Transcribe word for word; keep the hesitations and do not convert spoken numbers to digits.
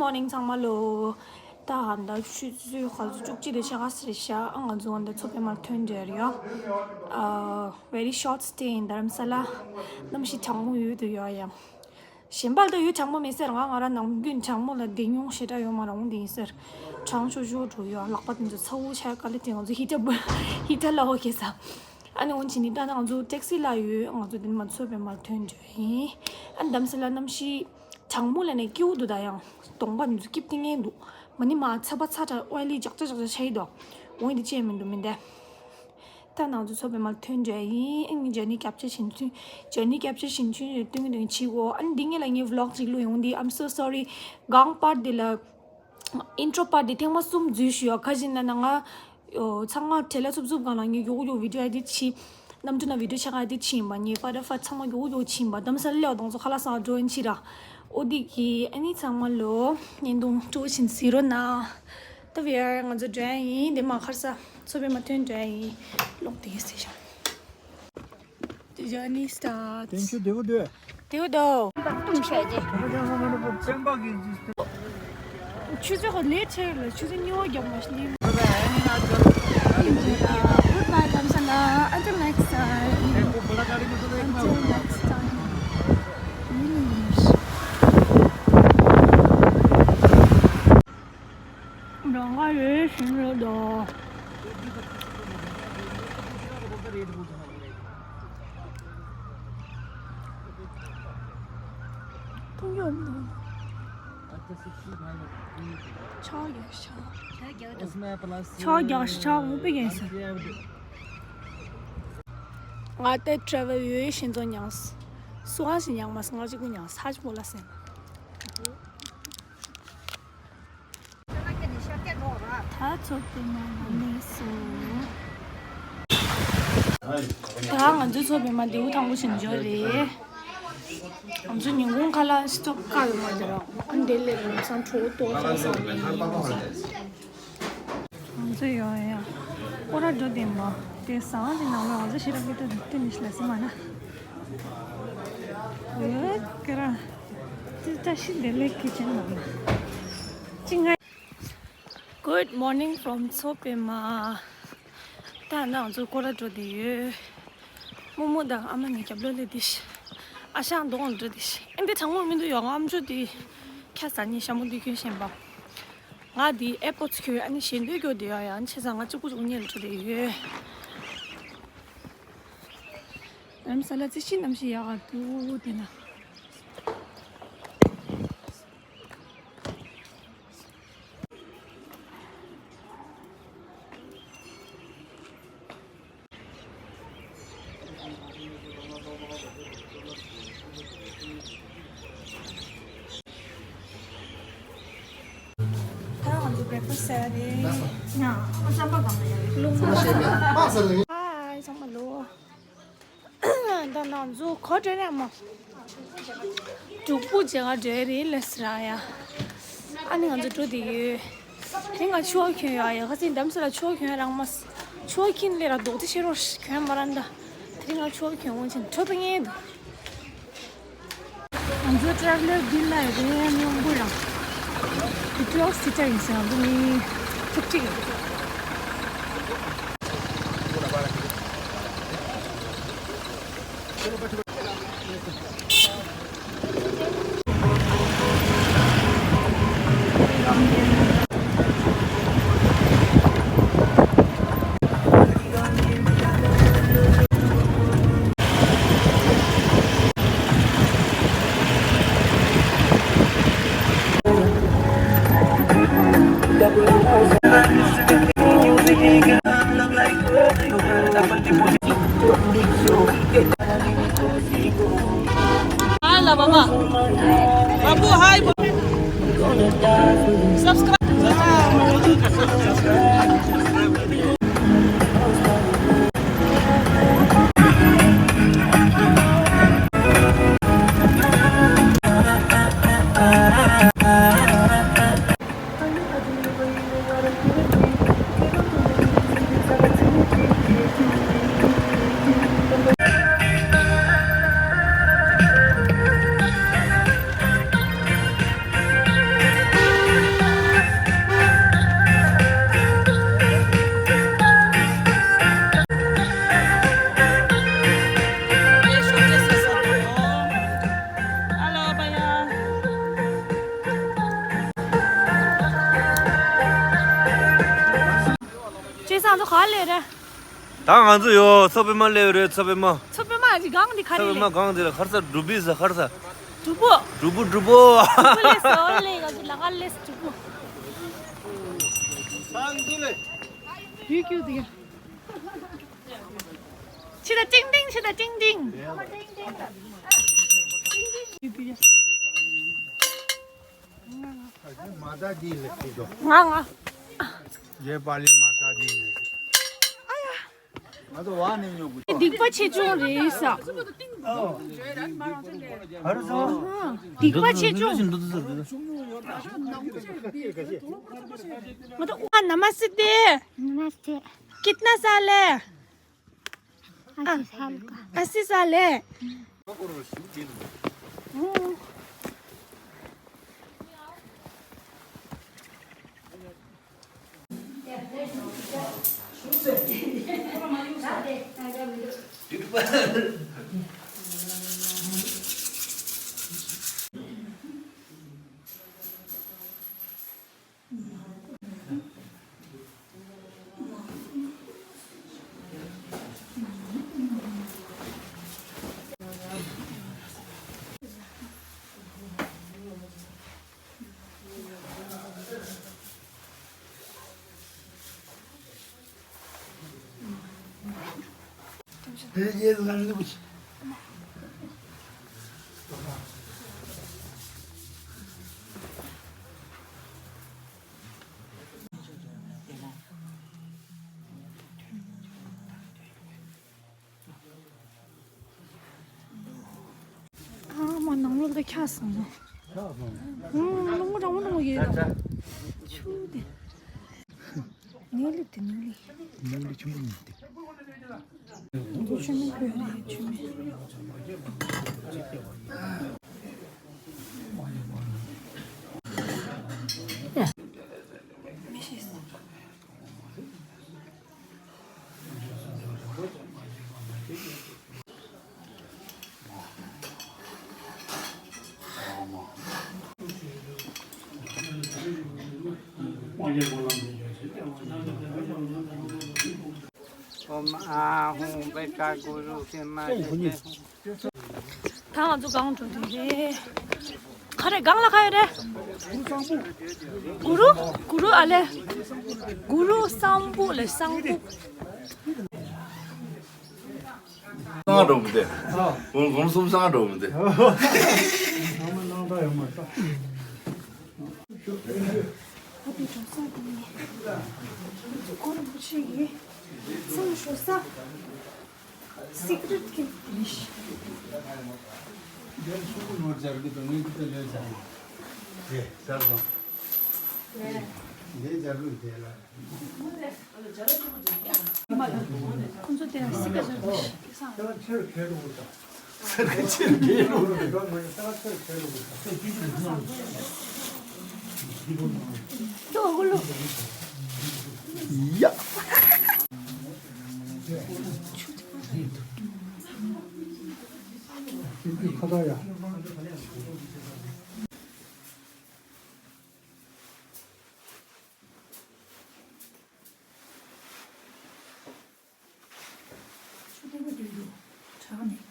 Morning ཚང་མ་ལོ། ད་ཧ་ད་ཆུ་ཚོད་ག་ཚོད་བཅུ་གཅིག་རེད་ཤག་ག་ཟེར་ཤག་ཨ་ང་ཚོ་འོན་ཏེ་མཚོ་པདྨར་ཐོན་འདྲ་ཡོད། ཨ། Very short stay in Dharamsala. གནམ་གཤིས་གྲང་མོ་ཡོད་དུ་ཡོད་ཡ། གཞན་པ་ལ་ད་ཡོད་གྲང་མོ་མེད་ཟེར། ང་ང་རང་ནམ་རྒྱུན་གྲང་མོ་ལ་བདེ་མྱོང་ཞེ་དྲག་ཡོད་མ་རུང་དེ་ཡིན་ཟེར། གྲང་ཤོར་ཤོར་འགྲོ་ཡོད། ལག་པ་དེ་ཚོ་ཚ་བོ་ཆགས་ག་ལེ་དེ་ང་ཚོ་ཧི་ཊར་ཧི་ཊར་ལ་འོ་ཁེ་ས། ཨ་ནི་འོན་ཆི་ནི་ད་ནང་ང་ཚོ་ཊེག་སི་ལ་ཡོད། ང་ཚོ་དེ་ནི་མ་མཚོ་པདྨར་ཐོན་འགྲོ་ཡིན། ཨ་ནི་དམ་སེ་ལ་གནམ་གཤིས་གྲང་མོ་ལ་ནས་སྐྱིད་པོ་འདུག་ད་ཡང་གདོང་པ་འདི་ཚོ་སྐྱིད་ཏིང་ངེ་འདུག་མ་ནི་མ་ཚ་བ་ཚ་དྲག་ཨོའི་ལི་ཇག་ཇག་ཇག་ཇག་ཆ་ཡི་འདུག་འོན་ཏེ་ཅི་ཡང་མི་འདུག་མི་འདའ། ད་ནང་ཚོ་མཚོ་པདྨར་ཐོན་འགྲོ་ཡིན། ཨ་ནི་ཇར་ནི་རྒྱབ་ཆ་བྱིན་ཚུན། ཇར་ནི་རྒྱབ་ཆ་བྱིན་ཚུན་ཡོད་སྟོན་གྱི་འདུག་ཡིན་ཕྱི་གོ་ཨ་ནི་འདི་ངེད་ལ་ངའི་ཝི་ལོག་ཅིག་བླུགས་ཡོང་འདི། I'm so sorry. གང་པར་འདི་ལ། ཨིན་ཊྲོ་པར་འདི་ཐེངས་མ་གསུམ་འཛུལ་ཞུ་ཡོད། ག་ཅི་ན་ན་ང་། ཚང་མ་བྲེལ་ལ་འཚུབ་འཚུབ་གང་ལ་ངས་མགྱོགས་མགྱོགས་བི་ཌི་ཡོ་ཨེ་ཌིཊ་བྱས། གནམ་གྲུ་ན་བི་ཌི་ཡོ་ཆགས་ཀ་ཨེ་ཌིཊ་བྱས་ཡིན་པ། ངས་ཕ་ད་ཕ་ཚང་མ་མགྱོགས་མགྱོགས་བྱས་ཡིན་པ། དམ་ས་ལ་ལེའོ་དང་ཚོ་ཁ་ལག་ཟ་འགྲོ་ཡིན་ཕྱི་ར། ཨོ་དི་གི་ཨ་ནི་ཚང་མ་ལོ། བརྙན་ཐུང་སྤྲོ་བཞིན་གཟིགས་རོགས་གནང་། ད་བི་ཨར་ང་ཚོ་འགྲོ་ཡ་ཡིན། དེ་མ་ཁར་ས་མཚོ་པདྨ་ཐོན་འགྲོ་ཡ་ཡིན། ལོག་དེ་གས་ཟེར་ཤག The journey starts. Thank you, Devudo. Devudo. ཆུ་ཚོད་ཁོ་ལེ་ཆེ་ལ་ཆུ་ཚོད་གཉིས་པ་རྒྱབ་མ་ཤི་ལེ། Goodbye, Dhamsala. Until next time. Until next time. རང་ག་རེ་ཞིག་རེད་དོ། ཕུང་ཡོད་འདུག་ཆོག་ཡ་ཤ། ཆོག་ཡ་ཤ་འུ་པེ་གན་ས། ང་ཏེ་ཊེ་རེ་ཝལ་ཡོད་ཤིན་ཙོ་ཉང་སུ་ག་ཞིག་ཉང་མ་སང་ཅིག་གུ་ཉང་ས་ཅི་མོ་ལ་སེམས། ད་མཚོ་པདྨ་ལ་གནས་སོ། ད་ང་ཚོ་མཚོ་པདྨ་མདེའུ་ཐང་པོ་ཞིག་འབྱོར་རེད། ང་ཚོ་ཉིན་གུང་ཁ་ལག་སི་ཊོབ་བཀག་ཡོད་མ་རེད་ར། ཨ་འདི་ལས་རང་སང་གྲོད་ཏོག་ཙམ་ཟ་ནས་ཡིན་ཟེར། ང་ཚོ་ཡོང་ཡ། སྐོར་ར་འགྲོ་བདེ་མོ། དེ་ཟ་བ་དེ་ནང་ལ་ང་ཚོ་ཞེ་དྲག་སྐད་གྲགས་དེ་ནི་ཤི་ལ་སི་མ་ན། ཨོ་ཀེ་ར། དེ་བཀྲ་ཤིས་བདེ་ལེགས་ཀི་ཅན་ནང་ལ། ཅི་ང་། Good morning from མཚོ་པདྨ། ད་ནང་ང་ཚོ་སྐོར་ར་འགྲོ་བདེ་ཡོད། རྨོ་མོ་དང་ཨ་མ་གཉིས་རྒྱབ་ལོགས་ལ་དེ་ཤི། ཨ་ཞང་གདོང་ལ་འགྲོ་དེ་ཤི། ཨེ་འདི་གྲང་མོ་མི་འདུག་ཡོང་ཨམ་ཅོ་དེ། ཁ་ཟ་ནི་ཞྭ་མོ་དེ་གྱོན་བཞིན་པ། ང་དེ་ཨེར་པོ་ཌི་གྱོན་ཨ་ནི་ཞལ་འདོན་གྱོན་དེ་ཡོད་ཡང་ཆེ་ས་ང་གཅིག་པུ་གཅིག་པུ་གཉེར་འགྲོ་དེ་ཡོད། རྡ་རམ་ས་ལ་རྩི་ཤིང་གནམ་གཤིས་ཡག་ག་འདུག་དེ་ན། ད་ང་ཚོ་བྷེ་རེག་ཕ་སི་ཟ་ཡ་རེད། ཡང་ཨ་ཅག་པ་གང་ལ་ཡ་རེད། ལུང་པ་ཞིག་རེད། ཧའི་ཚང་མ་ལོ། ད་ང་ཚོ་ག་པར་འགྲོ་ནས་མ། འབྲུག་པུ་ཇེ་ག་འགྲོ་རེད་ལ་ཟེར་ཡ། ཨ་ནི་ང་ཚོ་འགྲོ་བསྡད་ཡོད། དེ་རིང་ང་ཕྱུ་པ་གྱོན་ཡོད་ཡ། ཁ་སང་རྡ་རམ་ས་ལ་ཕྱུ་པ་གྱོན་ཡ་རག་མ་སོང་། ཕྱུ་པ་གྱོན་ལས་ར་རྡོག་ཏི་ཤེ་རོ་གྱོན་མ་ར་འདྲ། དེ་རིང་ང་ཕྱུ་པ་གྱོན་འོང་ཆེན་ཁྲོ་པ་ངེས་འདུག་ང་ཚོ་ཊེ་རེ་ཝལ་ལར་བིལ་ལ་ཡོད་རེད། མི་མང་པོ་རང་། དེ་ཊུ་ཝེལ་བྷི་སི་ཊར་ཡིན་ཟེར། ང་ཚོ་མི་ཁྲི་གཅིག་ཡོད། Hi, la mama. Babu, hi. Subscribe. ད་ང་ཚོ་ཡོད། མཚོ་པདྨ་སླེབས་རེད། མཚོ་པདྨ། མཚོ་པདྨ་གི་སྒང་འདི་ག་རེ་མཚོ་པདྨ་རེད། སྒང་འདི་ལ་ཁར་ས་འབྲུག་པའི་ས་ཁར་ས། འབྲུག་པོ། འབྲུག་པོ། འབྲུག་པོ། འབྲུག་པོ་ལས་སོ་ལས་ག་ཚོད་ལ་ག་ལས་འབྲུག་པོ། ཡུལ་སྐྱོ་དེ། ཕྱི་ལ་ཏིང་ཏིང་། ཕྱི་ལ་ཏིང་ཏིང་། ཡུལ་སྐྱོ། མ་ད་དེ་ལ་ཁྱེད་དོ། ང་ང་། རྗེ་པ་ལི་མ་ད་དེ་ལ་ཁྱེད། ཨ་ཡ། ང་ཚོ་བ་ནས་ཉོ་དགོས། སྡིག་པ་ཆེ་ཆུང་རེད་ས། ཨ་རུ་སོ། སྡིག་པ་ཆེ་ཆུང་། ང་ཚོ། ཨ། नमस्ते। नमस्ते। कितना साल है? अस्सी साल का। अस्सी साल है। ཨ་མ། ནང་ལོགས་ལ་ཁྱག་སོང་ནོ། ཁྱག་སོང་། ཨང་། རླུང་རང་རླུང་ཡོད་ད། ཆུ་དེ། ནས་ལེབ་དེ་ནས་ལེབ། ནང་ལ་ཆུ་མོ་ཡིན་ཏེ། འདི་ཆུ་མིག་བོད་རེད། ཆུ་མིག། མི་ཤེས། ཨོཾ་ཨཱཿཧཱུྃ་བཛྲ་གུ་རུ་ཤྲཱི་མ་ཏེ། ད་ང་ཚོ་སྒང་འགྲོ་དུས་རེད། ག་རེ་སྒང་ལ་ག་ཡོད་རེད། གུ་རུ། གུ་རུ་ཨ་ལེ། གུ་རུ་སམ་བྷོ་ཊ་ལེ། སམ་བྷོ་ཊ། སང་འགྲོ་མི་དེ། ཨོ། གོང་གོང་གསུམ་སང་འགྲོ་མི་དེ། ཨ་ཕའི་གྲོང་གསེབ་ཀྱི་གོ་རིན་པོ་ཆེ་གི་གཙང་ཞོ་ས་སི་ཀྲེཊ་ཀེབ་རེད། འདིར་ཆུ་བོ་ནོར་སྦྱར་གི་འདུག་ངས་འདི་ལོས་སྦྱར་ཡོད། རེད། སྦྱར་སོང་། འདི་སྦྱར་དགོས་དེ་ལ། ཁོང་ཚོ་དེ་ལ་སི་ཀ་སྦྱར་དགོས། ཡ། ཁ་ད་ཡ། ཆུ་ལྟེ་བ་དུས་དུ་དྲག་ནས་